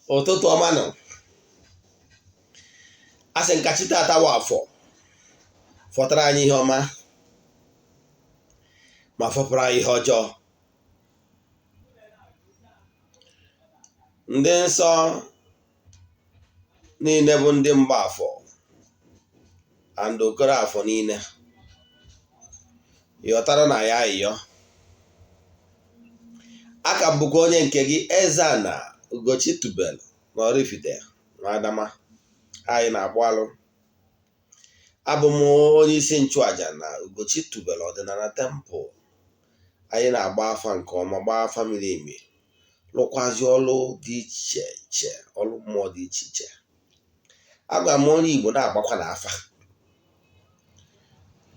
Ụtụtụ ọma nụ. A sị m ka chi taata wụ afọ fọtara anyị ihe ọma ma fọpụrụ anyị ihe ọjọọ. Ndị nsọ niile bụ ndị Mgbafọ and Okorafọ niile yọtara na ya ayịyọ. Aka m bụkwa onye nke gị, Eze-Ana Ugochi tubelu na Oraifite na Adama anyị na-akpụ alụ. Abụ m onye isi nchụaja na Ugochi tubelu ọdịnala temple. Anyị na-agba afa nke ọma, gbaa afa miri emi, lụkwazi ọlụ dị iche iche, ọlụ mmụọ dị iche iche. Agwa m onye Igbo na-agbakwa na afa.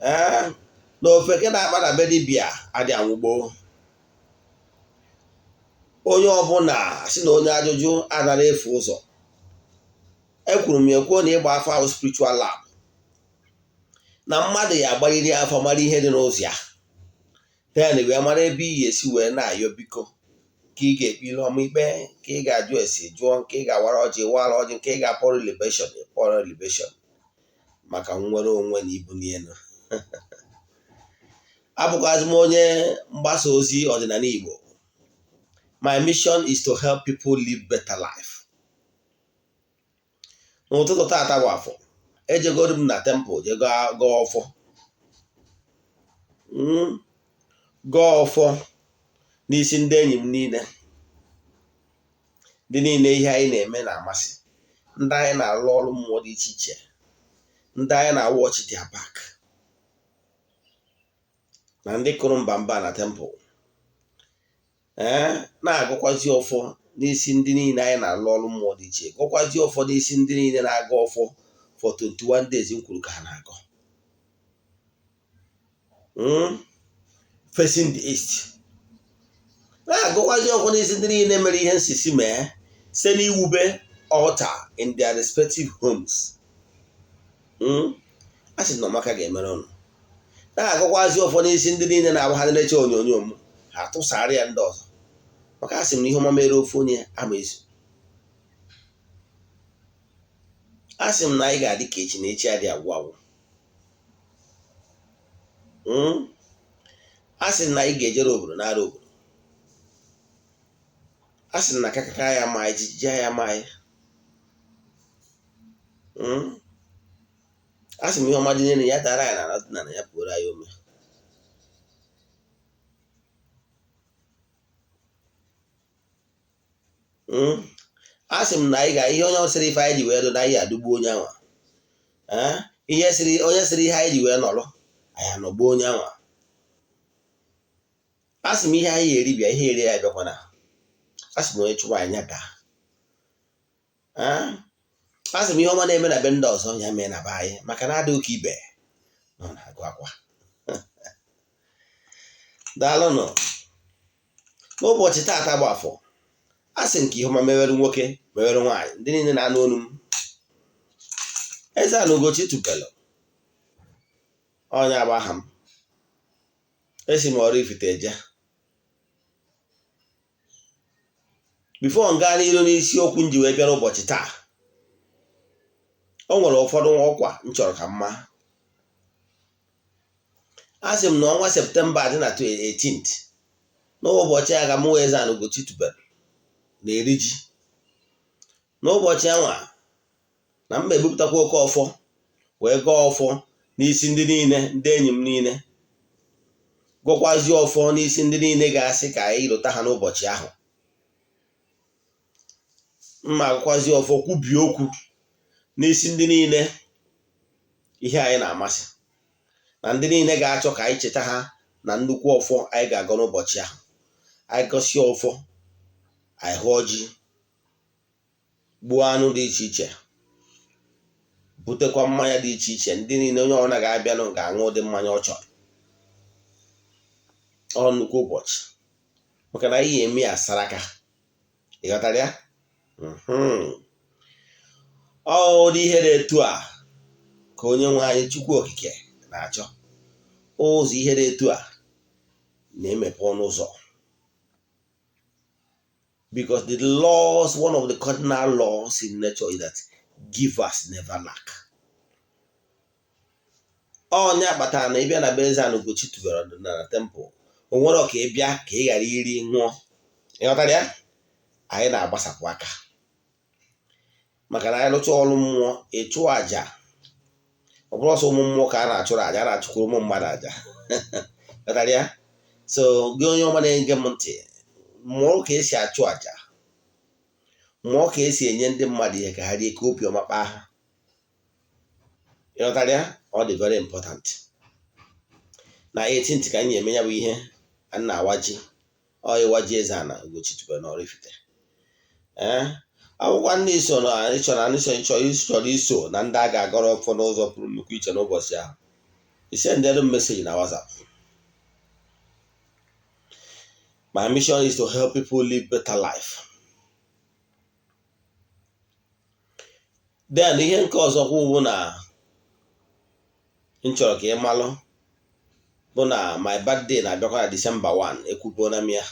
Ee, na ofeke na-akpa na be dibịa adị anwụgbo. Onye ọbụla sị na onye ajụjụ anara efu ụzọ. Ekwuru m ya kwuo na ịgba afa ahụ spiritual lab, na mmadụ ya agbariri afa mara ihe dị n'ụzọ ya, then wee mara ebe ị ga-esi wee na-ayọ biko, nke ị ga-ekpe ile ọma ikpe, nke ị ga-ajụ esi jụọ, nke ị ga-awara ọjị wara ọjị, nke ị ga-apọrọ libation pọrọ libation maka nnwere onwe na ibuli elu. Abụkwazị m onye mgbasa ozi ọdịnala Igbo. My mission is to help people live better life. N'ụtụtụ taata bụ afọ, ejegoro m na temple je gọọ ọfọ. Gọọ ọfọ n'isi ndị enyi m niile, ndị niile ihe anyị na-eme na-amasị, ndị anyị na-alụ ọrụ mmụọ dị iche iche, ndị anyị na-watch their back, na ndị kụrụ mba mba na temple. Ee, na-agọkwazi ọfọ n'isi ndị niile anyị na-alụ ọrụ mmụọ dị iche, gọkwazi ọfọ n'isi ndị niile na-agọ ọfọ for 21 days m kwuru ka ha na-agọ. Facing the east. Na-agọkwazi ọfọ n'isi ndị niile mere ihe nsisi mee site n'iwube altar in their respective homes. A sị na ọmaka ga-emere ụnụ. Na-agọkwazi ọfọ n'isi ndị niile na-abụ ha na-eche onyonyo m, ha tụsara ya ndị ọzọ, maka a sị m na ihe ọma mere ofu onye ama ezu. A sị m na anyị ga-adị ka echi na echi adị agwụ agwụ. A sị m na anyị ga-ejere obodo nara obodo. A sị m na kakaka ya ma anyị, jijiji ya ma anyị. A sị m ihe ọma dị n'elu ya dara anyị n'ala, dị n'ala ya pụoro anyị ome. A sị m na anyị ga ihe onye sịrị ife anyị ji wee dụ na anyị adụgbu onye anwa. Ihe sịrị onye sịrị ihe anyị ji wee nọrọ anyị anọgbuo onye anwa. A sị m ihe anyị eri bịa, ihe eri ya bịakwana. A sị m onye chụwa anyị daa. A sị m ihe ọma na-eme na be ndị ọzọ ya mee na be anyị, maka na adịghị ka ibe nọ na-agụ akwa. Daalụnụ. N'ụbọchị taata bụ afọ, a sị m ka ihe ọma mewere nwoke mewere nwaanyị, ndị niile na-anụ olu m. Eze-Ana Ugochi tubelu onye agba aha m. Esi m Oraifite eje. Before m gaa n'iru n'isiokwu m ji wee bịa n'ụbọchị taa, o nwere ụfọdụ ọkwa m chọrọ ka m maa. A sị m na ọnwa Septemba dị na 18th, n'ụbọchị a ka mụ Eze-Ana Ugochi tubelu na-eri ji. N'ụbọchị anwa na m ebupụtakwa oke ọfọ wee gọọ ọfọ n'isi ndị niile, ndị enyi m niile, gọkwazie ọfọ n'isi ndị niile ga-asị ka anyị lụta ha n'ụbọchị ahụ. Mma agọkwazie ọfọ kwubie okwu n'isi ndị niile ihe anyị na-amasị, na ndị niile ga-achọ ka anyị cheta ha na nnukwu ọfọ anyị ga-agọ n'ụbọchị ahụ. Anyị gọsie ọfọ, anyị hụọ ji, gbuo anụ dị iche iche, butekwa mmanya dị iche iche. Ndị niile onye ọbụla ga-abịanụ ga-aṅụ ụdị mmanya ọ chọrọ. Ọ nnukwu ụbọchị, maka na anyị ga-eme ya saraka. Ị ghọtara ya? Ọ ụdị ihe dị etu a ka onye nwe anyị Chukwu Okike na-achọ. Ụzọ ihe dị etu a na-emepe ọnụ ụzọ. Because the laws, one of the cardinal laws in nature is that givers never lack. Onye kpatara na ịbịa na be Eze-Ana Ugochi tubelu ọdịnala temple, o nwere ka ị bịa ka ị ghara iri ṅụọ. Ịghọtara ya? Anyị na-agbasapụ aka maka na anyị lụcha ọrụ mmụọ, ịchụ àjà. Ọ bụrụ ọsọ ụmụ mmụọ ka a na-achụrụ àjà, a na-achụkwuru ụmụ mmadụ àjà. Ghọtara ya? So gị onye ọma na-ege m ntị, mụọ ka esi achụ àjà, mụọ ka esi enye ndị mmadụ ihe ka ha rie, ka obiọma kpaa ha. Ịghọtara ya? Ọ dị very important. Na 18th ka anyị eme ya bụ ihe a na-awa ji, ọ ịwa ji Eze-Ana Ugochi tubelu na Oraifite. Ee, akwụkwọ ndị so na ịchọrọ na chọrọ iso na ndị a ga-agọrọ ọfọ n'ụzọ pụrụ nnukwu iche n'ụbọchị ahụ, isendere m message na WhatsApp. My mission is to help people live better life. Then ihe nke ọzọ kwa bụ na m chọrọ ka ị malụ bụ na my birthday na-abịakwa na December 1. Ekwubuona m ya,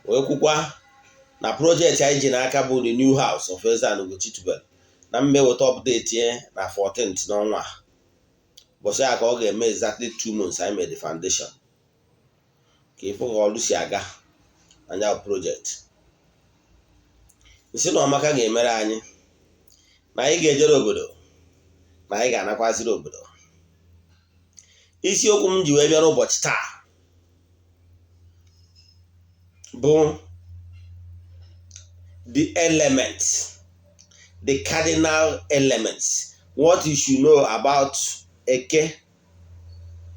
wee kwukwa na project anyị ji n'aka bụ the new house of Eze-Ana Ugochi tubelu, na m eweta update na 14th n'ọnwa a, ụbọchị a ka ọ ga-eme exactly 2 months anyị made the foundation, ka ịfụ ka ọrụ si aga anya project. Nsị na ọmaka ga-emere anyị na anyị ga-ejere obodo na anyị ga-anakwaziri obodo. Isiokwu m ji wee bịa n'ụbọchị taa bụ the elements, the cardinal elements, what you should know about Eke,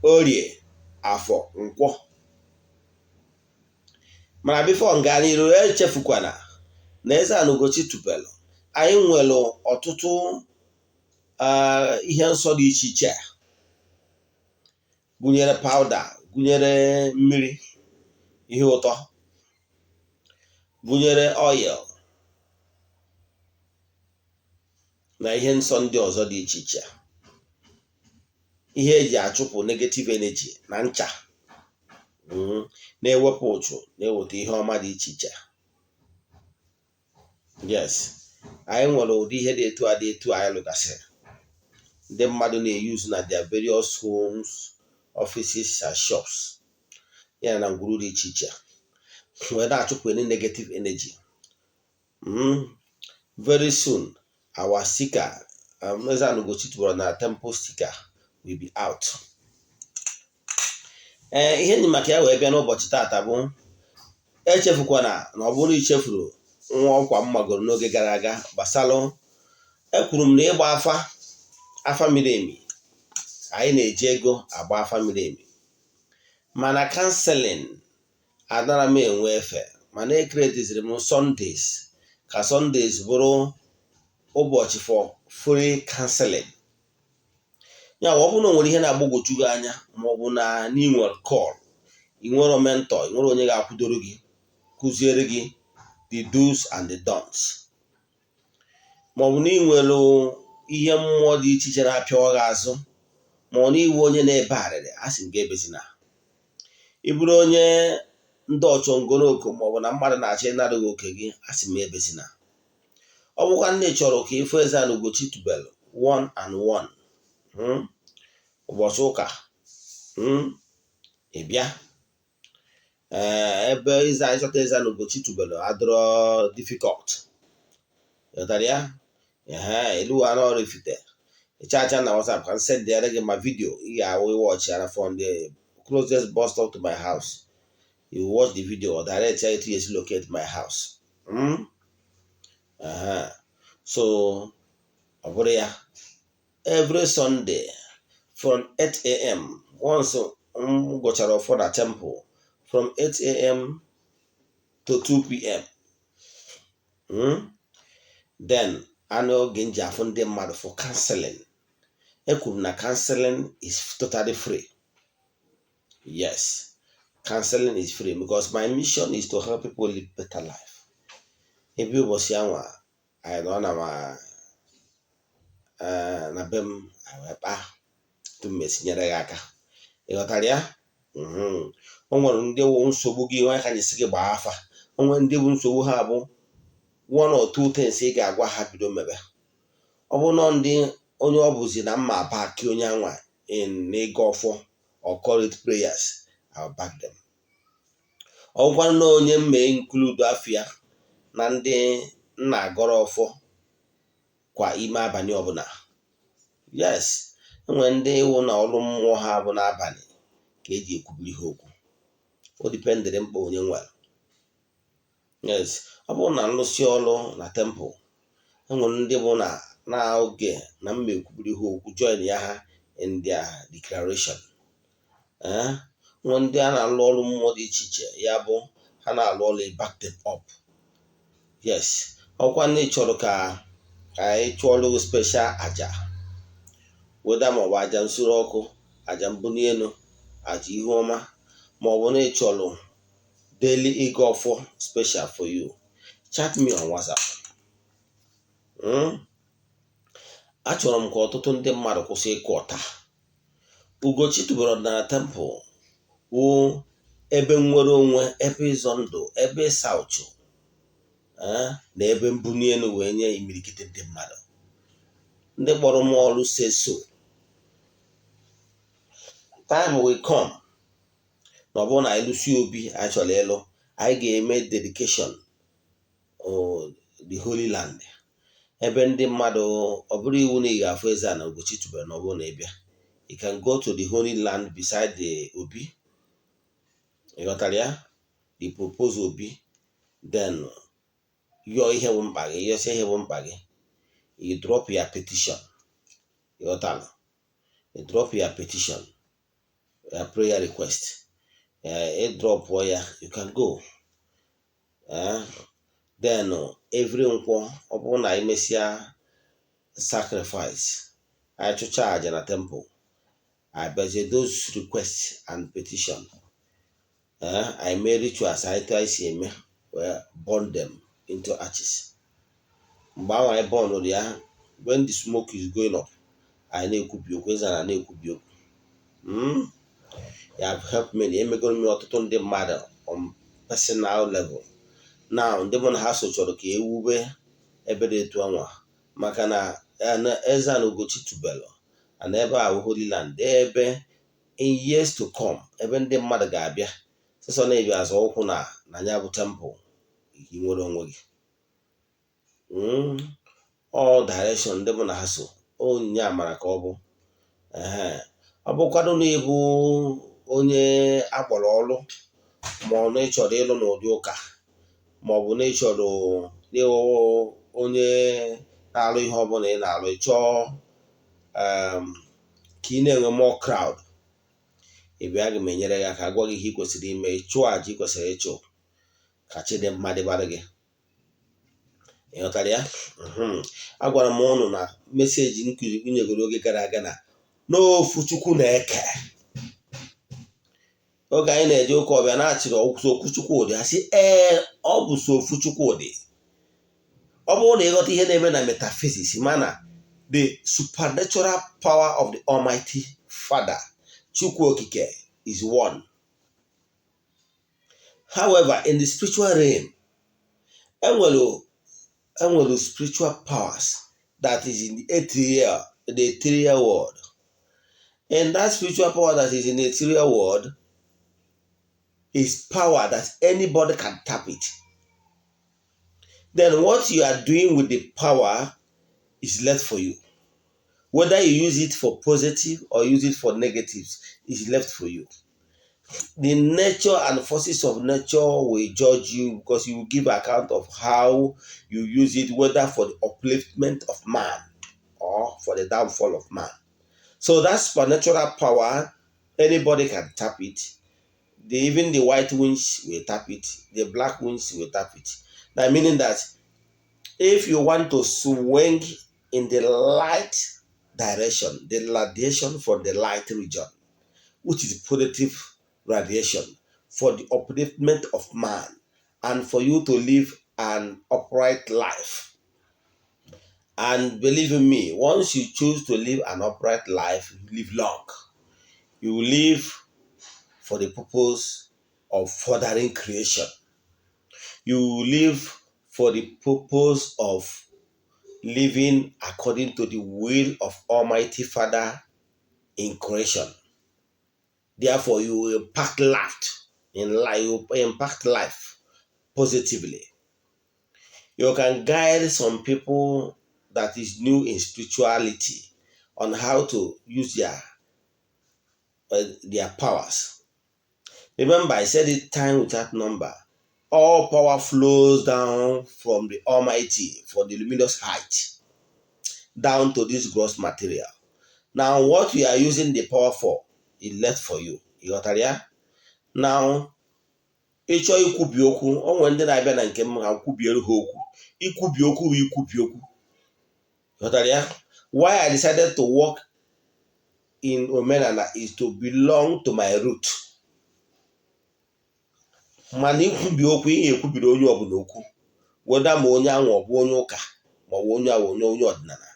Orie, Afọ, Nkwọ. Mana before nga n'iru, echefukwana na Eze-Ana Ugochi tubelu, anyị nwere ọtụtụ ihe nsọ dị iche iche, gụnyere powder, gụnyere mmiri ihe ụtọ, gụnyere oil na ihe nsọ ndị ọzọ dị iche iche, ihe eji achụpụ negative energy na ncha, na-ewepụ ụchụ, na-eweta ihe ọma dị iche iche. Yes, anyị nwere ụdị ihe dị etu a dị etu anyị lụgasịrị ndị mmadụ na-eyuzu na their various homes, offices and shops, ya na ngwuru dị iche iche, wee na-achụpụ any negative energy. Very soon our sticker, Eze-Ana Ugochi tubelu na temple sticker, will be out. Ee, ihe nyi maka ya wee bịa n'ụbọchị taata bụ, echefukwana na ọ bụrụ ichefuru nwa ọkwa m magoro n'oge gara aga gbasalụ, ekwuru m na ịgba afa, afa miri emi, anyị na-eji ego agba afa miri emi, mana counseling adara m enwe efe. Mana ecreateziri m Sundays ka Sundays bụrụ ụbọchị for free counseling. Ya ọ bụrụ na o nwere ihe na-agbagwoju gị anya, ma ọ bụ na ị nwere call, ị nwere mentor, ị nwere onye ga-akwụdoro gị, kụziere gị the do's and the don'ts, ma ọ bụ na ị nwere ihe mmụọ dị iche iche na-apịawa gị azụ, ma ọ na iwu onye na-ebe arịrị, a sị m gị ebezina. Ị bụrụ onye ndị ọchọngoroko, ma ọ bụ na mmadụ na-achọ ịnara gị oke gị, a sị m ebezina. Ọ bụkwa nne chọrọ ka ịfụ Eze-Ana Ugochi tubelu one and one ụbọchị ụka, ị bịa. Ee, ebe ịza ịchọta Eze-Ana Ugochi tubelu adịrọ difficult. Ghọtara ya? Ehe, elu anụ Oraifite, ịchacha na WhatsApp ka m sendịara gị ma video ị ga-awụ watch ya from the closest bus stop to my house. You watch the video or direct you to locate my house. So ọ bụrụ ya, every Sunday from 8 a.m., once m gụchara ọfọ na temple, from 8 a.m. to 2 p.m., Then anụ oge m ji afụ ndị mmadụ for counseling. Ekwuru na counseling is totally free. Yes, counseling is free because my mission is to help people live better life. Ebe ụbọchị anwa anyị nọ na ma na be m, anyị wee kpaa tupu m esinyere gị aka. Ị ghọtara ya? O nwere ndị wụ nsogbu gị nwa ka nyesi gị gbaa afa. O nwere ndị bụ nsogbu ha bụ one or two things ị ga-agwa ha bido mebe. Ọ bụ nọ ndị onye ọ bụzi na mma back onye anwa in n'ịga ọfọ or call it prayers, I'll back them. Ọ bụkwanụ na onye mma include afịa na ndị nna agọrọ ọfọ kwa ime abalị ọbụla. Yes, enwere ndị ịwụ na ọrụ mmụọ ha bụ n'abalị ka eji ekwubiri ha okwu. O dependịrị mkpa onye nwere. Yes, ọ bụrụ na nlụsị ọrụ na temple, enwere ndị bụ na n'oge na mma ekwubiri ha okwu, join ya ha in their declaration. Ee, nwee ndị a na-alụ ọrụ mmụọ dị iche iche, ya bụ ha na-alụ ọrụ, back them up. Yes, ọkwa ndị chọrọ ka anyị chụọrọ gị special aja, weda maọbụ aja nsure ọkụ, aja mbuli elu, aja ihu ọma, maọbụ na ị chọrọ daily ịga ọfọ special for you, chat me on WhatsApp. Achọrọ m ka ọtụtụ ndị mmadụ kwụsị ịkụ ọta. Ugochi tubelu ọdịnala temple wụ ebe nnwere onwe, ebe ịzọ ndụ, ebe ịsa ụchụ na ebe mbuli elu wee nye imirikiti ndị mmadụ. Ndị kpọrọ m ọrụ say so. Time will come na ọ bụrụ na anyị lụsi obi anyị chọrọ ịlụ, anyị ga-eme dedication the Holy Land, ebe ndị mmadụ, ọ bụrụ iwu na ị ga-afụ eze a na Ugochi tubelu, na ọ bụrụ na ị bịa, you can go to the Holy Land beside the obi. Ị ghọtara ya? The propose obi, then yọọ ihe bụ mkpa gị, yọsie ihe bụ mkpa gị, you drop your petition. Ị ghọtara? You drop your petition, your prayer request, ị drop ya, you can go. Then every nkwọ, ọ bụrụ na anyị mesịa sacrifice, anyị chụcha aja na temple, abịazie those requests and petition, anyị mee rituals anyị tụ anyị si eme wee burn them into ashes. Mgbe ahụ anyị burn ya, when the smoke is going up, anyị na-ekwubi okwu, eze na na-ekwubi okwu. You have helped many. Emegoro m ọtụtụ ndị mmadụ on personal level. Now ndị mụ na ha so chọrọ ka ewube ebe dị etu anwa, maka na eze na Ugochi tubelu na ebe a bụ Holy Land, ebe in years to come ebe ndị mmadụ ga-abịa sọsọ na-ebi azọ ụkwụ na ya bụ temple, ị nwere onwe gị. All direction ndị mụ na ha so, onyinye amara ka ọ bụ. Ọ bụkwado na ịbụ onye akpọrọ ọrụ, ma ọ na ịchọrọ ịlụ n'ụdị ụka, ma ọ bụ na ịchọrọ ịhụ onye na-alụ ihe ọbụla ị na-alụ, ịchọọ ka ị na-enwe more crowd, ị bịa, aga m enyere gị aka, gwa gị ihe ị kwesịrị ime, chụọ àjà ị kwesịrị ịchụ ka chi dị mma dịbara gị. Ị ghọtara ya? Agwara m ụnụ na message nkụzi nyegoro oge gara aga na n'ofu Chukwu na-eke. Oge anyị na-eje ụka ọbịa na-achịrị okwu Chukwudị, ha sị ee, ọ bụ so ofu Chukwudị. Ọ bụrụ na ịghọta ihe na-eme na metaphysics, mana the supernatural power of the Almighty Father, Chukwu Okike, is one. However, in the spiritual realm, enwere spiritual powers that is in the ethereal world. And that spiritual power that is in the ethereal world is power that anybody can tap it. Then what you are doing with the power is left for you. Whether you use it for positive or use it for negatives is left for you. The nature and forces of nature will judge you, because you will give account of how you use it, whether for the upliftment of man or for the downfall of man. So that supernatural power, anybody can tap it. Even the white wings will tap it, the black wings will tap it. Now, meaning that if you want to swing in the light direction, the radiation from the light region, which is positive radiation for the upliftment of man and for you to live an upright life. And believe in me, once you choose to live an upright life, you live long. You will live for the purpose of furthering creation. You live for the purpose of living according to the will of Almighty Father in creation. Therefore, you will impact life in life, you impact life positively. You can guide some people that is new in spirituality on how to use their powers. Remember, I said it time without number. All power flows down from the Almighty, for the luminous height, down to this gross material. Now, what we are using the power for is left for you. Ị ghọtara ya? Now, ịchọ ikwubi okwu, o nwere ndị na-abịa na nke m ha kwubiere ha okwu. Ikwubi okwu bụ ikwubi okwu. Ghọtara ya? Why I decided to work in omenala is to belong to my root. Mana ikwubi okwu, ihe ekwubiri onye ọbụla okwu, weda ma onye ahụ ọ bụ onye ụka ma ọ bụ onye ahụ onye ọdịnala,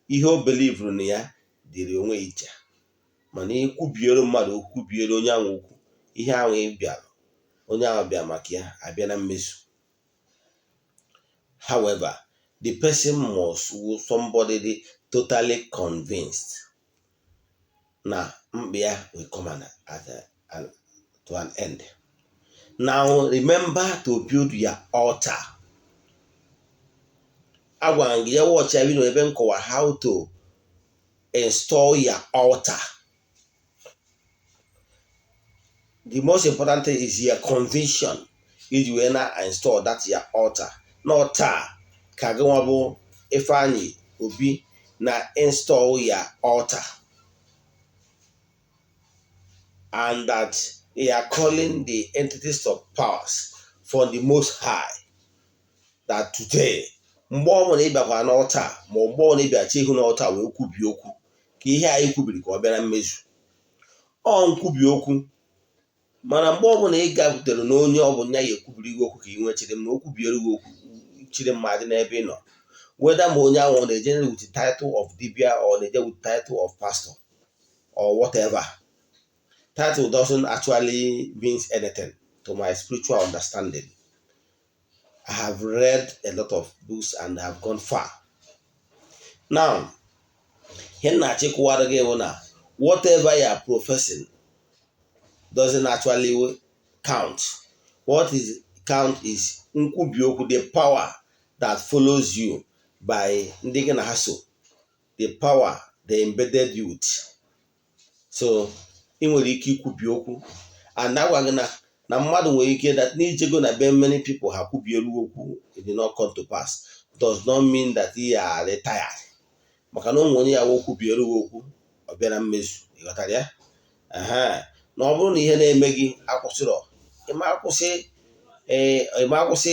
ihe o believeru na ya dịrị onwe iche. Mana ikwubiere mmadụ okwu, kwubiere onye ahụ okwu, ihe ahụ ị bịara, onye ahụ bịa maka ya abịa na mmezu. However, the person must somebody dị totally convinced na mkpa ya will come to an end. Now, remember to build your altar. Agwara m gị ya watch ya video ebe m kọwara how to install your altar. The most important thing is your conviction iji wee na install that your altar. Not taa ka gị nwa bụ Ifeanyi Obi na install your altar, and that you are calling the entities of powers from the Most High, that today, mgbe ọ bụla ị bịakwara n'altar, ma mgbe ọ bụla ị bịa ihu n'altar wee kwubi okwu, ka ihe anyị kwubiri ka ọ bịa na mmezu. Ọ nkwubi okwu, mana mgbe ọbụla ị gabutere na onye ọ bụ ya ya ekwubiri gị okwu ka ị nwee chiri m na okwu biere gị okwu chiri mmadụ n'ebe ị nọ, whether ma onye ahụ ọ na-eje with the title of dibia or na-eje with the title of pastor or whatever title, doesn't actually means anything to my spiritual understanding. I have read a lot of books and have gone far. Now, ihe m na-achịkọwara gị bụ na whatever you are professing doesn't actually count. What is count is nkwubi okwu, the power that follows you by ndị gị na ha so, the power they embedded you with. So ị nwere ike ikwubi okwu, and agwa gị na mmadụ nwere ike that n'ijego na be many people ha kwubielu okwu, it did not come to pass, does not mean that you are retired, maka na ụmụ onye ya wụ kwubielu okwu, ọ bịa na mmezu. Ịghọtara ya? Ehe. Na ọ bụrụ na ihe na-eme gị akwụsịrọ, ịma akwụsị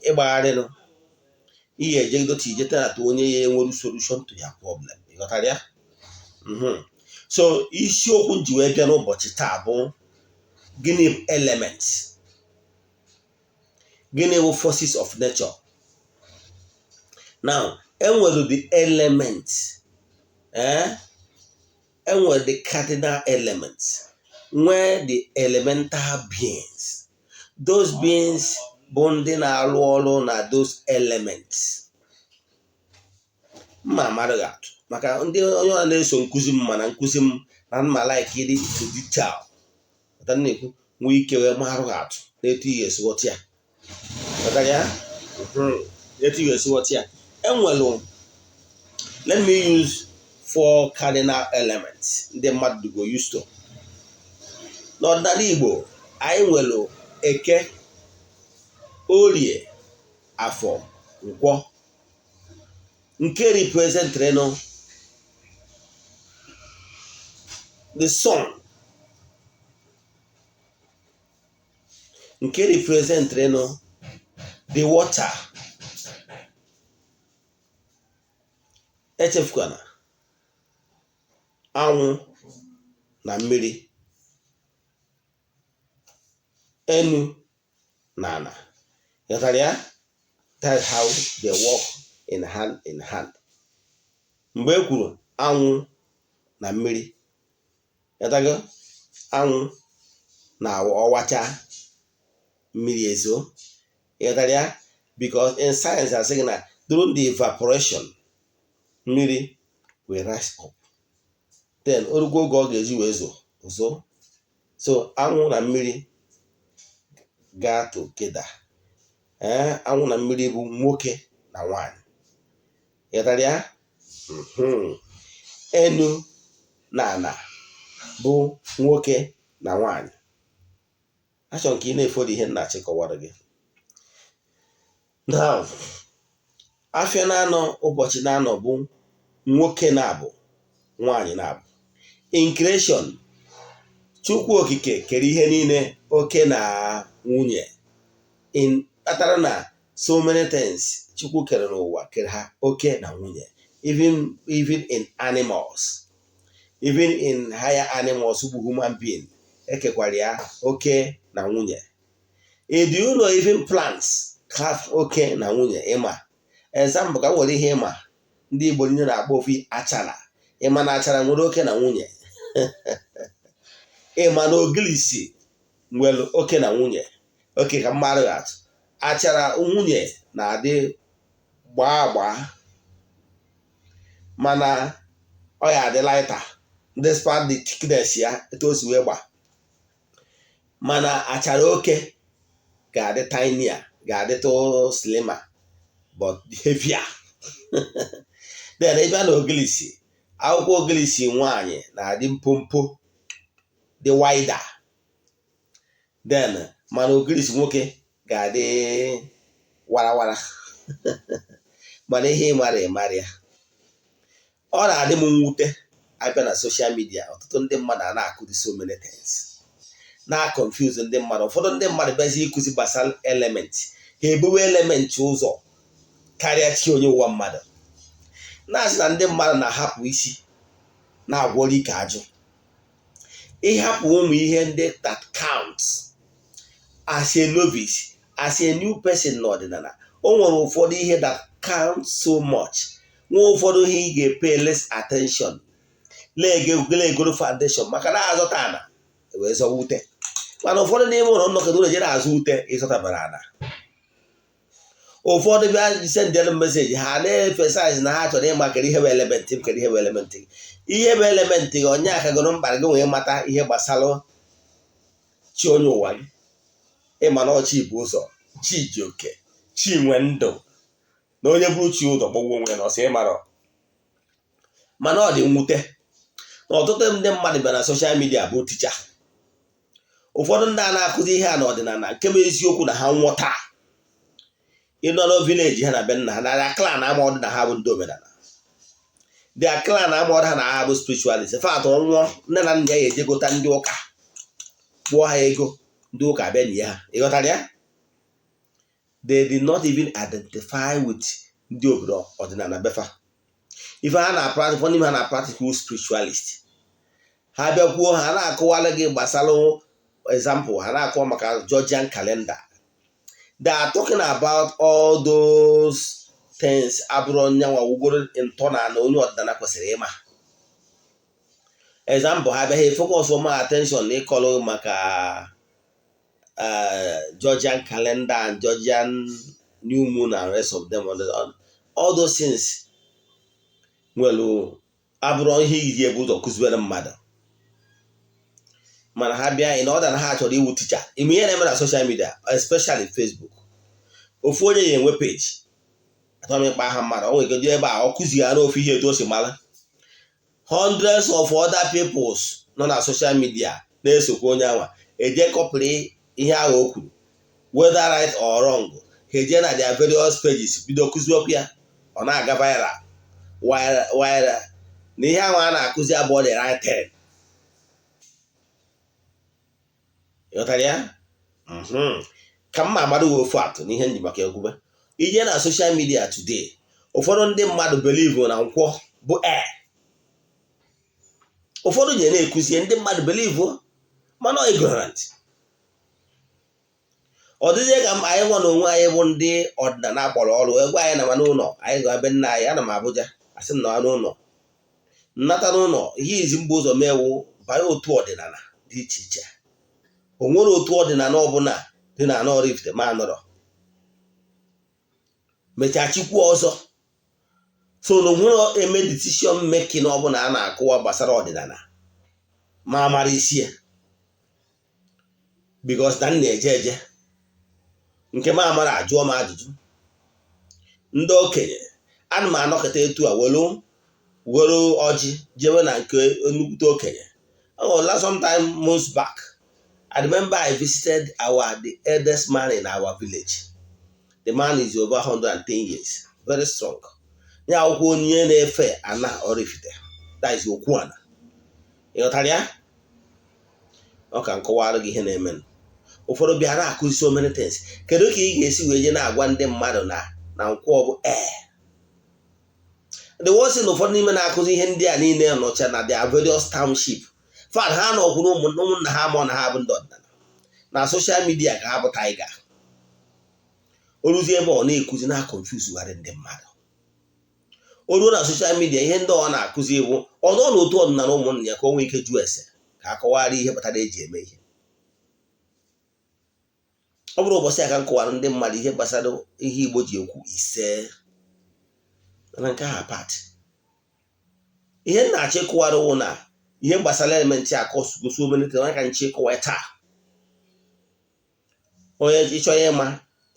ịgbagharịnụ, ihe ejegido ijeta na onye ya enwere solution to your problem. Ịghọtara ya? So isiokwu m ji wee bịa n'ụbọchị taa bụ gịnị bụ elements, gịnị bụ forces of nature. Now, enwere the elements, enwere the cardinal elements, nwee the elemental beings. Those beings bụ ndị na-arụ ọrụ na those elements. Mma amaghị atụ maka ndị onye ọ na-eso nkụzi m, mana nkụzi m na mma like ịdị to detail. Pụta na-ekwu nwee ike wee marụ atụ n'etu ị ga-esi ghọta ya. Ghọtara ya? Etu ị ga-esi ghọta ya, enwere, let me use four cardinal elements ndị mmadụ go used to. N'ọdịnala Igbo, anyị nwere Eke, Orie, Afọ, Nkwọ, nke representịrịnụ the sun, nke representịrịnụ the water. Echefukwana anwụ na mmiri, enu na ala. Ghọtara ya? That's how they work in hand in hand. Mgbe e kwuru anwụ na mmiri, ghọtago? Anwụ Na ọwacha mmiri ezo, ịghọtara ya? Because in science, asị gị na during the evaporation, mmiri will rise up, then orugwo oge ọ ga-eji wee zo zo. So anwụ na mmiri gaa together. Ee, anwụ na mmiri bụ nwoke na nwanyị, ịghọtara ya? Enu na ana bụ nwoke na nwanyị. Achọrọ ka ị na-efolu ihe nna achịkọwara gị now. Afịa na-anọ, ụbọchị na-anọ bụ nwoke na-abụ, nwaanyị na-abụ. In creation, Chukwu Okike kere ihe niile oke na nwunye. In kpatara na so many things Chukwu kere n'ụwa kere ha oke na nwunye, even in animals, even in higher animals bụ human being, ekekwara ya oke na nwunye. Do you know even plants have oke na nwunye? Ịma example ka m nwere ihe ịma, ndị Igbo niile na-akpọ ofu achara. Ịma na achara nwere oke na nwunye? Ịma na ogilisi nwere oke na nwunye? Oke ka mmadụ atụ, achara nwunye na-adị gbaa agbaa, mana ọ ya adị lighter despite the thickness ya etu o si wee gba. Mana achara oke ga-adị tinier, ga-adịtụ slimmer but heavier. Then ị bịa na ogilisi, akwụkwọ ogilisi nwaanyị na-adị mpompo, dị wider. Then mana ogilisi nwoke ga-adị warawara. Mana ihe ịmara ịmara ya, ọ na-adị m mwute, abịa na social media, ọtụtụ ndị mmadụ a na-akụzi so many things, na-confuse ndị mmadụ. Ụfọdụ ndị mmadụ bịazi ịkụzi gbasara element, ha ebuwe element ụzọ karịa chi onye ụwa mmadụ. Na-asị na ndị mmadụ na-ahapụ isi na-agwọrọ ike ajụ, ịhapụ ụmụ ihe ndị that counts. As a novice, as a new person n'ọdịnala, o nwere ụfọdụ ihe that count so much, nwee ụfọdụ ihe ị ga-pay less attention, legoro foundation, maka na azọta ana wee zọwa ute. Mana ụfọdụ n'ime ụlọ nnọkọta ụlọ jere azụ ute, ịzọtabara ana. Ụfọdụ bịa sendịrị message, ha na-emphasize na ha chọrọ ịma kedu ihe bụ element m, kedu ihe bụ element gị, ihe bụ element gị. Onye akagoro mkpa gị wee mata ihe gbasara chi onye ụwa gị. Ịma na ọchị bụ ụzọ chi ji oke chi nwe ndụ, na onye bụrụ chi ụzọ gbọgbuo onwe ya na ọsọ ịmara. Mana ọ dị mwute na ọtụtụ ndị mmadụ bịara na social media bụ teacher. Ụfọdụ ndị a na-akụzi ihe a n'ọdịnala, nke bụ eziokwu na ha nwụọ taa, ịnọ na village ha na be nna ha, na their clan ama ọdị na ha bụ ndị omenala. Their clan ama ọdị ha na ha bụ spiritualist. Fact, nwụọ, nne na nna ya ejegota ndị ụka, kwụọ ha ego, ndị ụka abịa nye ha. Ịghọtara ya? They did not even identify with ndị obodo ọdịnala befa. Ife ha na-practice, ụfọdụ n'ime ha na-practice spiritualist. Ha bịakwuo, ha na-akọwara gị gbasara example, ha na-akọwa maka Georgian calendar. They are talking about all those things abụrụ nyanwa wugoro ntọala onye ọdịnala kwesịrị ịma. Example, ha bịaghị focus ma attention na ịkọrọ maka Georgian calendar and Georgian new moon and rest of them. All those things nwere abụrụ ihe iji ebu ụzọ kụziere mmadụ. Mana ha bịa in order na ha chọrọ iwu teacher. Ime ihe na-eme na social media, especially Facebook, ofu onye ya enwe page achọrọ m ịkpa aha mmadụ, o nwere ike ebe a ọ kụzighara ofu ihe etu o si mara. Hundreds of other peoples nọ na social media na-esokwa onye anwa eje copyrị ihe ahụ o kwuru, whether right or wrong. Ha eje na their various pages bido kụziokwu ya, ọ na-aga viral, while na ihe ahụ a na-akụzi abụọ the right thing. Ịghọtara ya? Ka mma agbado gị ofu atụ n'ihe nji maka ekwube. Ije na social media today, ụfọdụ ndị mmadụ believe na nkwọ bụ air. Ụfọdụ ji na-ekuzie ndị mmadụ believe, mana ọ ignorant. Ọ dịzie ka anyị nwa na onwe anyị bụ ndị ọdịnala kpọrọ ọrụ egwu anyị na n'ụlọ anyị ga ebe nna anyị. Ana m Abuja, asị m na n'ụlọ nnata n'ụlọ, ihe izi mba ụzọ mewu banye otu ọdịnala dị iche iche. O nwere otu ọdịnala ọbụla dị na Oraifite ma nọrọ mechaa chikwu ọzọ. So na onwere eme decision making ọbụla a na-akụwa gbasara ọdịnala ma mara isi ya, because na m na-eje eje nke m amara ajụọ m ajụjụ ndị okenye. Ana m anọkọta etu a were were ọjị jewe na nke nnukwute okenye. Oh, last sometime months back, I remember I visited our the eldest man in our village. The man is over 110 years, very strong. Ya akwụkwọ onye na-efe ana Oraifite, that is okwu ana. Ị ghọtara ya? Ọ ka nkọwara gị ihe na-eme. Ụfọdụ bịara akụzi so many things. Kedu ka ị ga-esi wee je na-agwa ndị mmadụ na nkwọ bụ ee? The worst thing, ụfọdụ n'ime na-akụzi ihe ndị a niile nọcha na their various township fan. Ha nọkwuru ụmụnna ha ma na ha bụ ndị ọdịnala na social media ka ha bụ tiger. O ruzie ebe ọ na-ekuzi na confuse ndị mmadụ. O ruo na social media, ihe ndị ọ na-akụzi bụ ọ nọ n'otu ọdịnala ụmụnna ya ka o nwee ike jụọ ese ka a kọwara ihe kpatara eji eme ihe. Ọ bụrụ ụbọchị a ka m kọwara ndị mmadụ ihe gbasara ihe Igbo ji ekwu ise mana nke ahụ part. Ihe m na-achọ ịkụwara wụ na ihe gbasara element a kọsgo so many things ka nche ịkọwa taa. Onye ịchọ ịma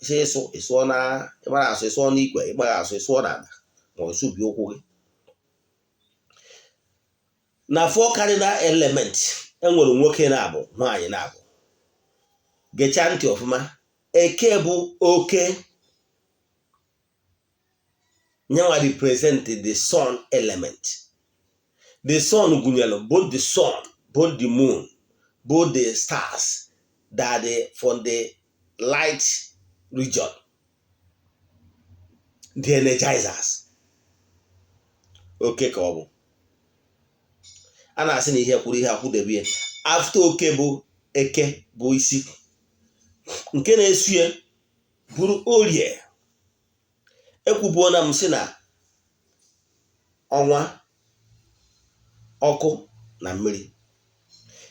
isi ịsụ, ịsụọ na ịmara asụ, ịsụọ n'ikwe, ịgbara asụ, ịsụọ n'ala, ma ọ sụbi ụkwụ gị. Na four cardinal element, enwere nwoke na-abụ, nwaanyị na-abụ. Gechaa ntị ọfụma. Eke bụ oke, nyanwa represent the sun element. The sun gụnyere both the sun, both the moon, both the stars that are from the light region, the energizers. Oke ka ọ bụ a na-asị na ihe kwuru ihe akwụdebe ya. After oke bụ eke, bụ isi. Nke na-esu bụrụ orie. Ekwubuona m sị na ọnwa, ọkụ na mmiri.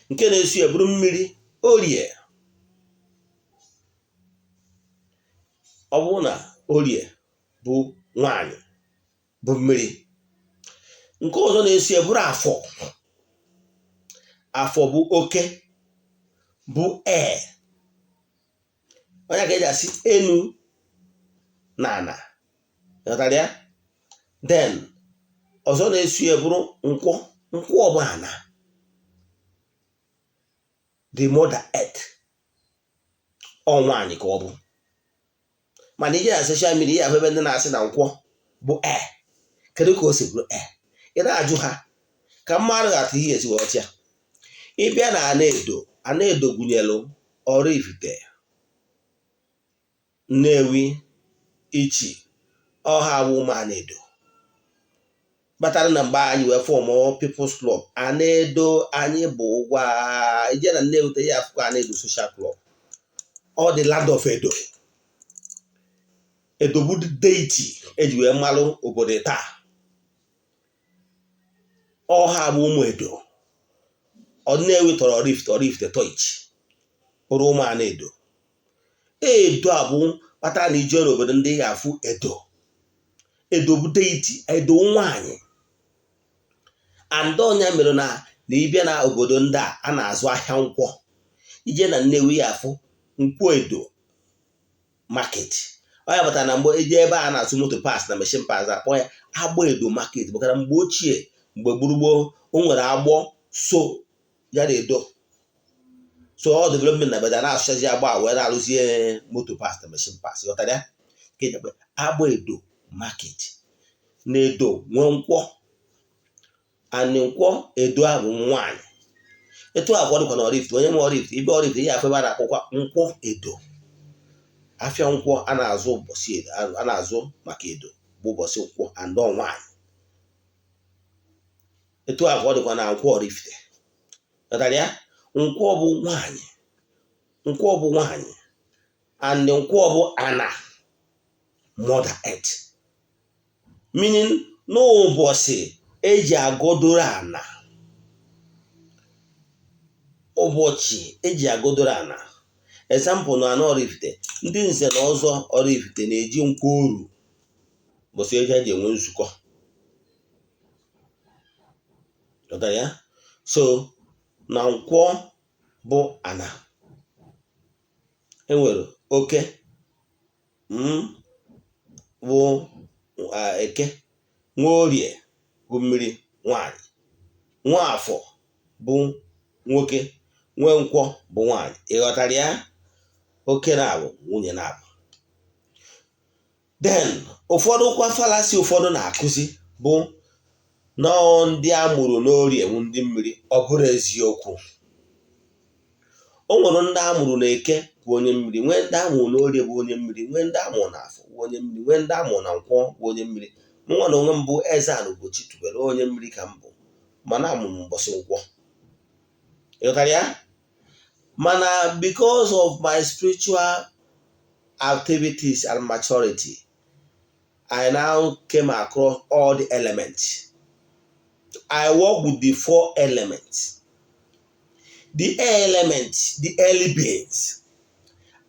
Nke na-esu ya bụrụ mmiri, orie. Ọ bụrụ na orie bụ nwanyị, bụ mmiri. Nke ọzọ na-esu ya bụrụ afọ. Afọ bụ oke, bụ air. Onye ka eji asị enu na ana, ghọtara ya? Then ọzọ na-esu ya bụrụ nkwọ. Nkwọ bụ ana, the mother earth. Ọ nwaanyị ka ọ bụ. Mana ije na social media, ya ahụ ebe ndị na-asị na nkwọ bụ air. Kedu ka o si bụrụ air? Ị na-ajụ ha ka mmadụ ga-atụ ihe esi wee ọchịa. Ịbịa na ana edo, ana edo gụnyere Oraifite, Nnewi, Ichi, ọha bụ ụmụ ana edo kpatara na mgbe anyị wee form People's Club ana edo. Anyị bụ ụgwọ ije na Nnewi ya afụkọ ana edo social club. Ọ dị land of Edo. Edo bụ deity eji wee malụ obodo taa. Ọha bụ ụmụ edo. Ọ Nnewi tọrọ Oraifite, Oraifite tọ Ichi, bụrụ ụmụ ana edo. Edo a bụ kpatara na ije n'obodo ndị ga-afụ edo. Edo bụ deity, edo nwaanyị. And ọnya mere na ịbịa na obodo ndị a, a na-azụ ahịa nkwọ. Ije na Nnewi ya afụ nkwọ edo market. Ọ ya pụtara na mgbe eje ebe a na-azụ moto parts na machine parts, akpọ ya agbọ edo market, maka na mgbe ochie, mgbe gburugburu, o nwere agbọ so ya na edo. So ọ development na beda na-asụchazi agbọ a wee na-arụzie moto parts na machine parts, ghọtara ya? Ka eji akpọ agbọ edo market. Na edo nwee nkwọ and nkwọ edo a bụ nwaanyị. Etu a dịkwa na Oraifite. Onye ma Oraifite, ibe Oraifite ihe afọ ebe a na-akpọkwa nkwọ edo, afịa nkwọ a na-azụ ụbọchị edo, a na-azụ maka edo bụ ụbọchị nkwọ and nwaanyị. Etu a ka ọ dịkwa na nkwọ Oraifite, ghọtara ya? Nkwọ bụ nwaanyị, nkwọ bụ nwaanyị and nkwọ bụ ana, mother earth, meaning n'ụbọchị eji agọdoro ana. Ụbọchị eji agodoro ana, example, na ana Oraifite, ndị nze na ọzọ Oraifite na-eji nkwọ oru, bụsị eji eji enwe nzukọ. Ghọtara ya? So na nkwọ bụ ana enwere oke bụ eke, nwa orie bụ mmiri nwanyị, nwa afọ bụ nwoke, nwe nkwọ bụ nwaanyị. Ị ghọtara ya? Oke na-abụ nwunye na-abụ. Then ụfọdụ kwa fallacy ụfọdụ na-akụzi bụ nọọ ndị a mụrụ n'orie bụ ndị mmiri. Ọ bụrụ eziokwu, o nwere ndị a mụrụ n'eke bụ onye mmiri, nwee ndị a mụrụ n'orie bụ onye mmiri, nwee ndị a mụrụ n'afọ bụ onye mmiri, nwee ndị a mụrụ na nkwọ bụ onye mmiri. Mụnwa na onwe m bụ Eze-Ana Ugochi tubelu, onye mmiri ka m bụ, mana amụrụ m mbọsị nkwọ. Ịghọtara ya? Mana because of my spiritual activities and maturity, I now came across all the elements. I work with the four elements, the air element, the early beings.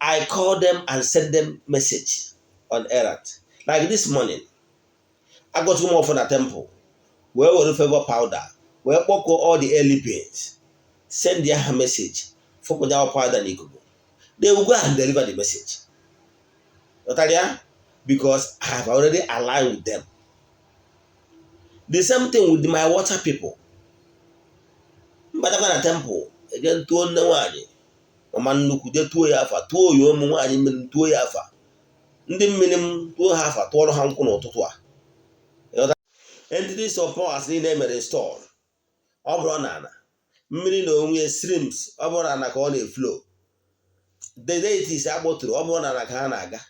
I call them and send them message on errand. Like this morning, I got home off na temple wee were favour powder wee kpọkọọ all the early beings, send their message, fọpụta powder n'ikuku. They will go and deliver the message. Ghọtara ya? Because I have already aligned with them. The same thing with my water people. Mbatakwa na temple, eje ntụọ nne nwaanyị mama nnukwu, jee tuo ya afa, tuo ya ụmụ nwaanyị mmiri m, tuo ya afa, ndị mmiri m, tuo ha afa, tụọrọ ha nkwụ n'ụtụtụ a. Entities of powers niile emere install, ọ bụrụ na ana mmiri na onwe streams, ọ bụrụ na ana ka ọ na-eflow, the deities akpọtụrụ, ọ bụrụ na ana ka ha na-aga,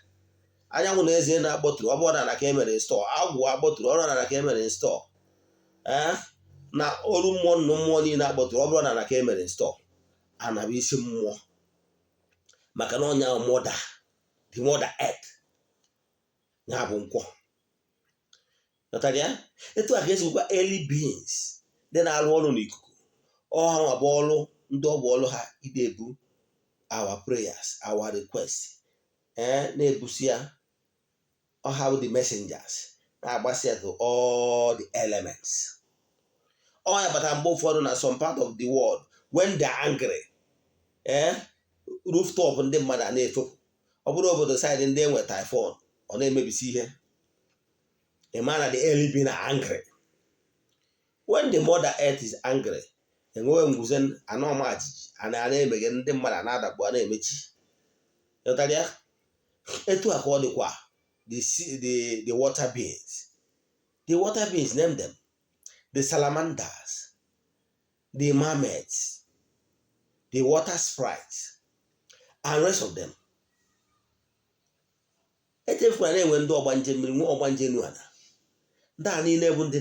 anyanwụ na eze na-akpọtụrụ, ọ bụrụ na ana ka emere install, agwụ akpọtụrụ, ọ bụrụ na ana ka emere install, ee, na oru mmụọ nnụ mmụọ niile akpọtụrụ, ọ bụrụ na ana ka emere install. Ana bụ isi mmụọ, maka na ọnya mother, the mother earth, ya bụ nkwọ. Ghọtara ya? Etu a ka esikwa early beings ndị na-arụ ọrụ n'ikuku, ọha nwa bụ ọrụ ndị ọ bụ ọrụ ha ide ebu our prayers, our requests, ee, na-ebusi ya. Ọha bụ the messengers na-agbasi ya to all the elements. Ọ ya bata mgbe ụfọdụ na some part of the world, when they are angry, ee, rooftop ndị mmadụ a na-efepụ. Ọ bụrụ obodo side ndị enwe typhoon, ọ na-emebisi ihe. Ị ma na the early being are angry. When the mother earth is angry, enweghị ngwuze, anọma jijiji, a na-emeghe, ndị mmadụ a na-adakpu, a na-emechi. Ghọtara ya? Etu a ka ọ dịkwa the water beings, the water beings, name them, the salamanders, the mermaids, the water sprites and rest of them. Echefukwara na-enwe ndị ọgbanje mmiri, nwe ọgbanje enu ala. Ndị a niile bụ ndị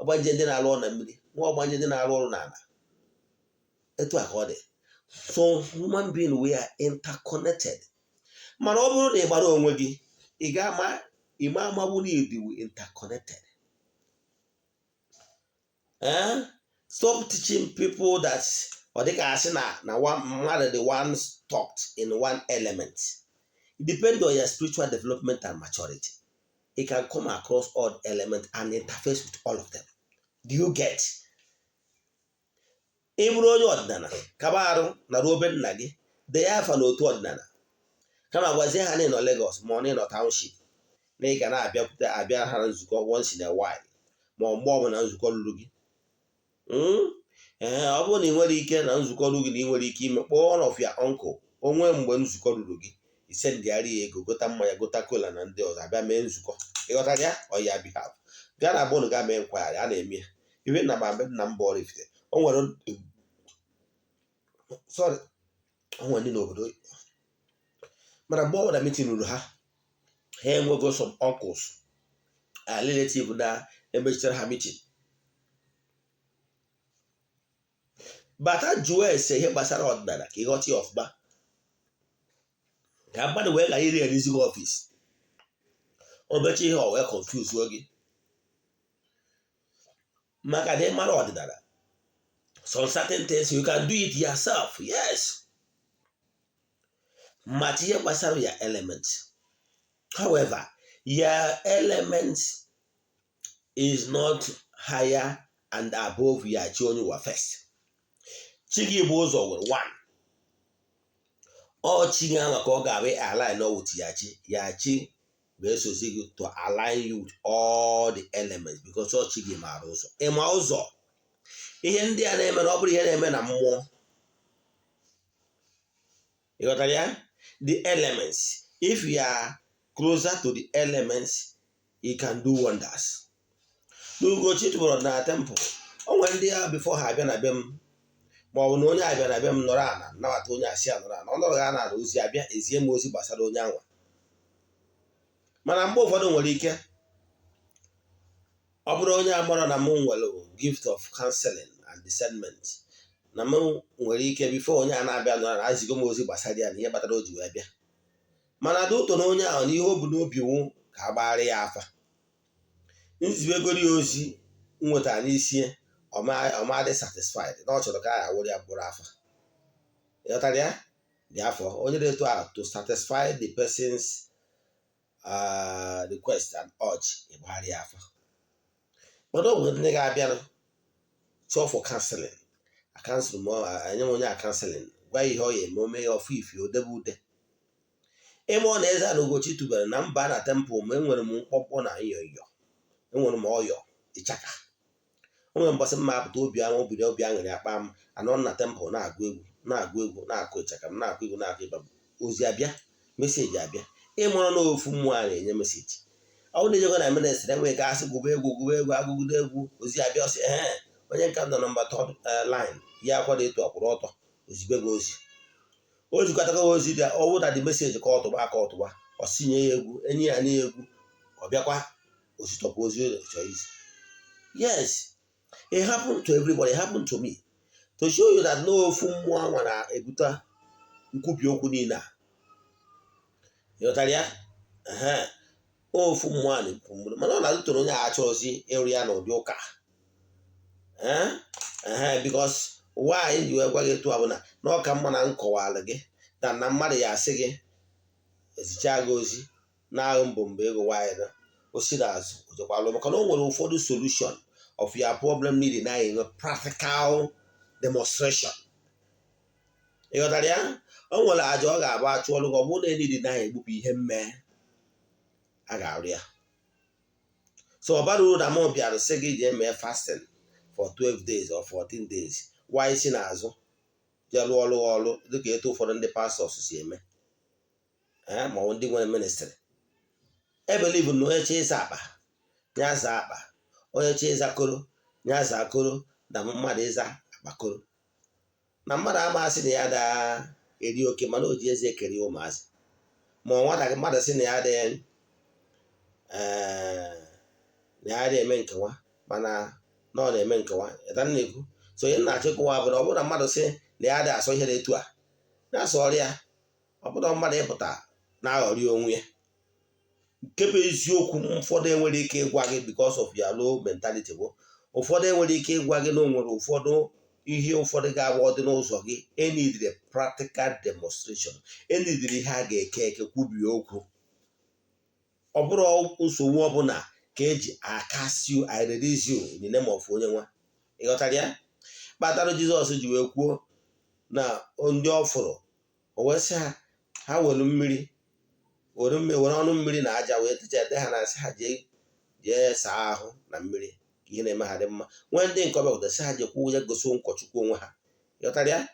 ọgbanje, ndị na-arụ ọrụ na mmiri, nwa ọgbanje ndị na-arụ ọrụ n'ala. Etu a ka ọ dị. So human being, we are interconnected. Mana ọ bụrụ na ị gbara onwe gị, ị ga-ama ime amagbu na ịdị interconnected. Eh? Stop teaching people that ọ dịka asị na one mmadụ dị one stuck in one element. It depends on your spiritual development and maturity. You can come across all elements and interface with all of them. Do you get? Ị bụrụ onye ọdịnala, kaba arụ na ruo be nna gị, dee afa n'otu ọdịnala, kama gwazie ha na ịnọ Lagos ma ọ na ịnọ township, na ị ga na-abịakwute abịa ha na nzukọ once in a while, ma ọ mgbe ọbụla nzukọ ruru gị. Ee, ọ bụrụ na ị nwere ike na nzukọ ruru gị, na ị nwere ike ime, kpọọ one of your uncle onwe mgbe nzukọ ruru gị, isendịgharị ya ego, gota mmanya, gota kola na ndị ọzọ, abịa mee nzukọ. Ịghọtara ya? Ọ ya behalf gaa na bụnụ, gaa mee nkwagharị a na-eme ya. Ihe nna ma nna m bụ Oraifite, o nwere, sorry, o nwere ndị n'obodo, mana mgbe ọ bụla meeting ruru ha, ha enwego some uncles and relative na-emechitere ha meeting. Bata jụọ ese ihe gbasara ọdịnala ka ịghọta ya ọfụma, ka mmadụ wee ghara iri erizi gị office, o mecha ihe o wee confuse gị, maka na ịmara ọdịnala. Some certain things you can do it yourself, yes, mata ihe gbasara your elements. However, your elements is not higher and above your chi onye ụwa first. Chi gị bụ ụzọ nwere one ọ chi gị ahụ ka ọ ga-abụ align with ya chi. Ya chi ga-esozi gị to align you with all the elements, because ọ chi gị maara ụzọ. Ịma ụzọ ihe ndị a na-eme na ọ bụrụ ihe na-eme na mmụọ, ịghọtara ya? The elements, if you are closer to the elements, you can do wonders. N'Ugochi tụbọrọ na temple, o nwere ndị ya before ha abịa na be m, ma ọ bụ na onye abịa na be m nọrọ ala nabata onye, asị ya nọrọ ala, ọ nọrọ ya na ala, ozi abịa, ezie m ozi gbasara onye anwa. Mana mgbe ụfọdụ nwere ike ọ bụrụ onye amarọ na m nwere gift of counseling and discernment, na m nwere ike before onye a na-abịa nọrọ ala azigo m ozi gbasara ya na ihe kpatara o ji wee bịa. Mana dị ụtọ na onye ahụ na ihe o bu n'obi wụ ka a gbara ya afa, nzibegoro ya ozi m nwetara n'isi, ọma dị satisfied na ọ chọrọ ka a awụrụ ya mkpụrụ afa. Ịghọtara ya? Dị afọ onye dị etu a, to satisfy the person's request and urge, ịgbara ya afa. Mana ọ nwere ndị ga-abịanụ chọọ for counseling, a counsel m, enye m onye a counseling, gwa ya ihe ọ ya eme, ome ya ọfụ ifi odebe ude. Ime ọ na eze na Ugochi tubere na mba na temple ma enwere m mkpọmkpọ na nyọ, enwere m ọyọ ịchaka. O nwere mbọsị mma apụta obi ahụ obi obi aṅụrị akpa m, anọ na temple na-agụ egwu, na-agụ egwu, na-akụ ịchaka m, na-akụ egwu, na-akụ ịba m. Ozi abịa, message abịa. Ịmụrụ na ofu mmụọ a na-enye message. Ọ bụrụ na ijego na ministry, enwere ike asị gụba egwu, gụba egwu, agụgide egwu, ozi abịa, ọsị ee, onye nke nọ number third line ya akwado etu ọkwụrụ ọtọ, ozibe gị ozi, o jikọtago ozi dị. Ọ bụrụ na dị message ka ọtụgba aka ọtụgba, ọ sinye ya egwu, enye ya na egwu, ọ bịakwa ozitọpụ ozi ọ chọrọ izi. Yes, it happened to everybody. It happened to me, to show you that no ofu mmụọ anwa na-ebute nkwubi okwu niile a. Ịghọtara ya? Ehe, ofu mmụọ a na-ekwu mmụọ, mana ọ na-adịtụrụ onye a achọghịzi ịrụ ya n'ụdị ụka. Ehe, because ụwa anyị ji wee gwa gị etu a bụ na ọ ka mma na m kọwara gị na mmadụ ya asị gị ezichaa gị ozi na-ahụ mbọ mbọ ego nwaanyị na osi n'azụ ojekwalụ, maka na o nwere ụfọdụ solution of your problem need na enwe practical demonstration. Ịghọtara ya? O nwere aja ọ ga-abụ achụọlụ gị, ọ bụrụ na enidi na egbupụ ihe mmee a ga-arụ ya. So ọ bara uru na mụ bịara sị gị jee mee fasting for 12 days or 14 days, waa isi n'azụ jee lụọ ọrụ ọrụ, dịka etu ụfọdụ ndị pastors si eme, ma ọ bụ ndị nwere ministry. E believe na onye chọọ ịza akpa ya zaa akpa, onye chọọ ịza koro ya zaa koro, na mmadụ ịza akpa koro na mmadụ amasị na ya da eri oke, mana o ji eze ekeri ụmụazị. Ma ọ nwata mmadụ sị na ya adịghị, na ya adịghị eme nkewa, mana na ọ na-eme nkewa ịta na-ekwu. So ihe na-achọ ịkụwa bụ na ọ bụrụ na mmadụ sị na ya adịghị asọ ihe na-etu a na-asọ ọrịa, ọ bụrụ mmadụ ịpụta na-aghọrị onwe ya. Nke bụ eziokwu, ụfọdụ enwere ike ịgwa gị, because of your low mentality, bụ ụfọdụ enwere ike ịgwa gị na o nwere ụfọdụ ihe ụfọdụ ga-abụ ọdị n'ụzọ gị, enidiri practical demonstration, enidiri ihe a ga-eke eke kwubie okwu. Ọ bụrụ nsogbu ọbụla ka eji akasi you, I release you in the name of onye nwa. Ịghọtara ya? Kpatara Jizọs ji wee kwuo na ndị ọ fụrụ, o wee sị ha, ha were mmiri, were mmiri, were ọnụ mmiri na aja wee techa ete ha na nsị ha, jee jee saa ahụ na mmiri ka ihe na-eme ha dị mma. Nwee ndị nke ọbịa sị ha jekwu ya gosi ụkọchukwu onwe ha. Ịghọtara ya?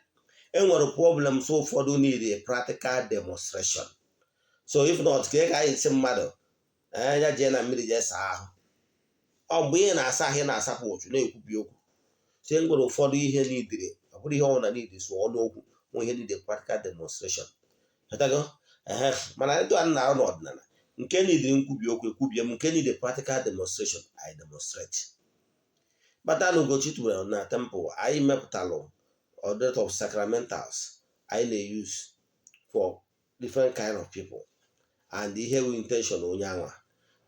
E nwere problems ụfọdụ need a practical demonstration. So if not, ka ị ga anyị si mmadụ ya jee na mmiri jee saa ahụ, ọ mgbe ị na-asa ahụ, ị na-asapụ ụchụ na-ekwubi okwu. So e nwere ụfọdụ ihe n'idiri, ọ bụrụ ihe ọbụla n'idi sụọ n'okwu, nwe ihe need practical demonstration. Ghọtago? Ehe, mana etu a na-arụ n'ọdịnala, nke n'idiri nkwubi okwu, ekwubie m; nke need practical demonstration, I demonstrate. Kpata na Ugochi tubelu na temple, anyị mepụtalụ order of sacramentals anyị na-use for different kind of people and ihe bụ intention onye anwa.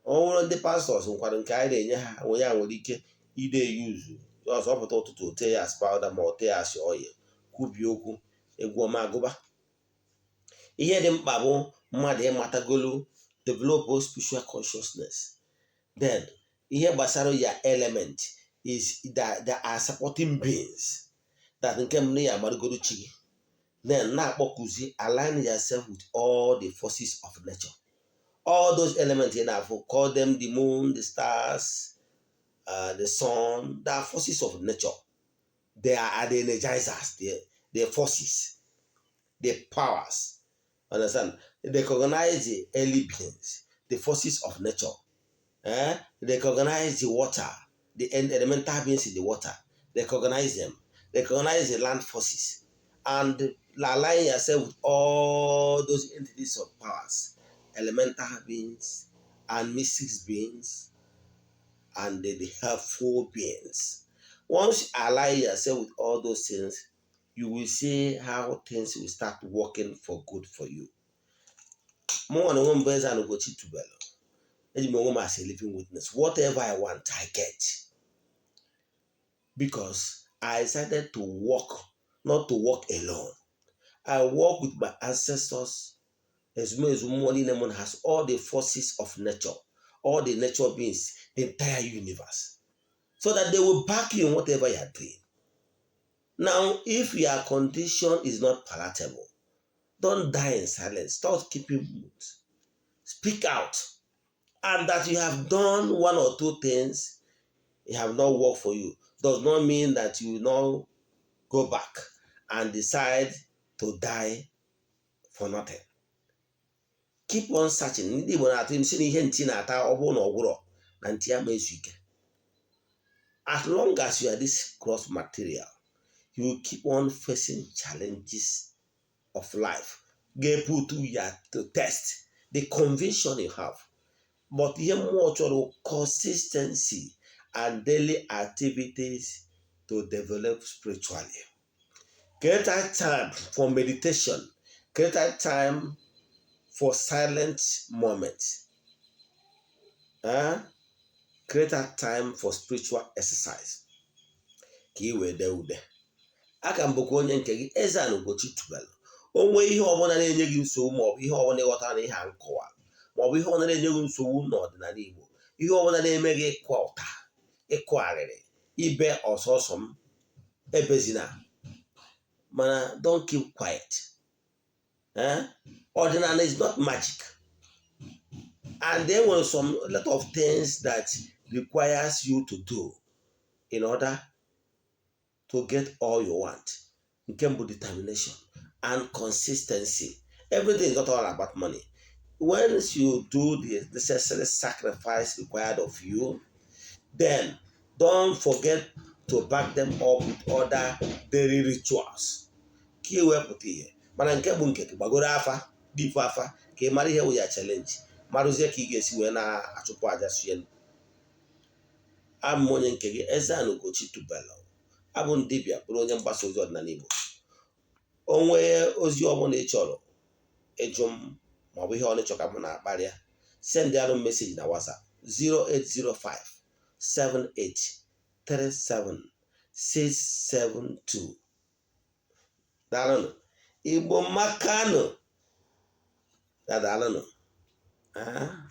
Ọ nwere ndị pastors nkwado nke anyị na-enye ha, onye a nwere ike ide use Just ọpụta ụtụtụ, tee ya as powder ma ọ tee ya as oil, kwubie okwu, egwu ọma agụba. Ihe dị mkpa bụ mmadụ ịmatagolu, develop spiritual consciousness. Then ihe gbasara ya element is that there are supporting beings that nke m na ya amarụgoro chi gị, then na-akpọkuzi, align yourself with all the forces of nature, all those elements ị na-afụ, call them the moon, the stars, the sun. They are forces of nature. They are the energizers, the forces, the powers. Understand? They recognize the early beings, the forces of nature, eh? They recognize the water, the elemental beings in the water. They recognize them. They recognize the land forces, and align yourself with all those entities of powers, elemental beings and mystic beings and the helpful beings. Once you align yourself with all those things, you will see how things will start working for good for you. Mụ na onwe m bụ Eze-Ana Ugochi tubelu, eji m onwe m as a living witness. Whatever I want, I get, because I decided to work, not to work alone. I work with my ancestors, ezumezu mmụọ niile mụ na has, all the forces of nature, all the nature beings, the entire universe, so that they will back you in whatever you are doing. Now, if your condition is not palatable, don't die in silence. Stop keeping mute. Speak out. And that you have done one or two things, it have not worked for you, does not mean that you will not go back and decide to die for nothing. Keep on searching. Ndị Igbo na-atụ isi na ihe ntị na-ata, ọ bụrụ na ọ gwụrọ na ntị ya ma ezu ike. As long as you are this gross material, you will keep on facing challenges of life ga-put ya to test the conviction you have. But ihe mmụọ chọrọ, consistency and daily activities to develop spiritually. Create time for meditation. Create time for silent moments, eh? Create that time for spiritual exercise ka ị wee dee ude. Aka m bụkwa onye nke gị, Eze-Ana Ugochi tubelu. Onwe ihe ọbụla na-enye gị nsogbu, maọbụ ihe ọbụla ịghọtara na ihe a nkọwa, maọbụ ihe ọbụla na-enye gị nsogbu n'ọdịnala Igbo, ihe ọbụla na-eme gị ịkụ ụta, ịkụ arịrị, ibe ọsọsọ m ebezina, mana don't keep quiet, eh? Ọdịnala is not magic, and there were some lot of things that requires you to do in order to get all you want. Nke mbụ, determination and consistency. Everything is not all about money. Once you do the necessary sacrifice required of you, then don't forget to back them up with other daily rituals ka ị wepụta ihe. Mana nke bụ nke gị, gbagoro afa, dipụ afa, ka ị mara ihe wụ ya challenge, marụzie ka ị ga-esi wee na-achụpụ aja suen. Abụ m onye nke gị, Eze-Ana Ugochi tubelu. Abụ m dibịa, bụrụ onye mgbasa ozi ọdịnala Igbo. O nwee ozi ọbụla ị chọrọ ịjụ m, maọbụ ihe ọ chọrọ ka m na-akparịa, send arụ message na WhatsApp 0805 78 37 672. Daalụnụ, Igbo makanụ. Daalụnụ. Ah.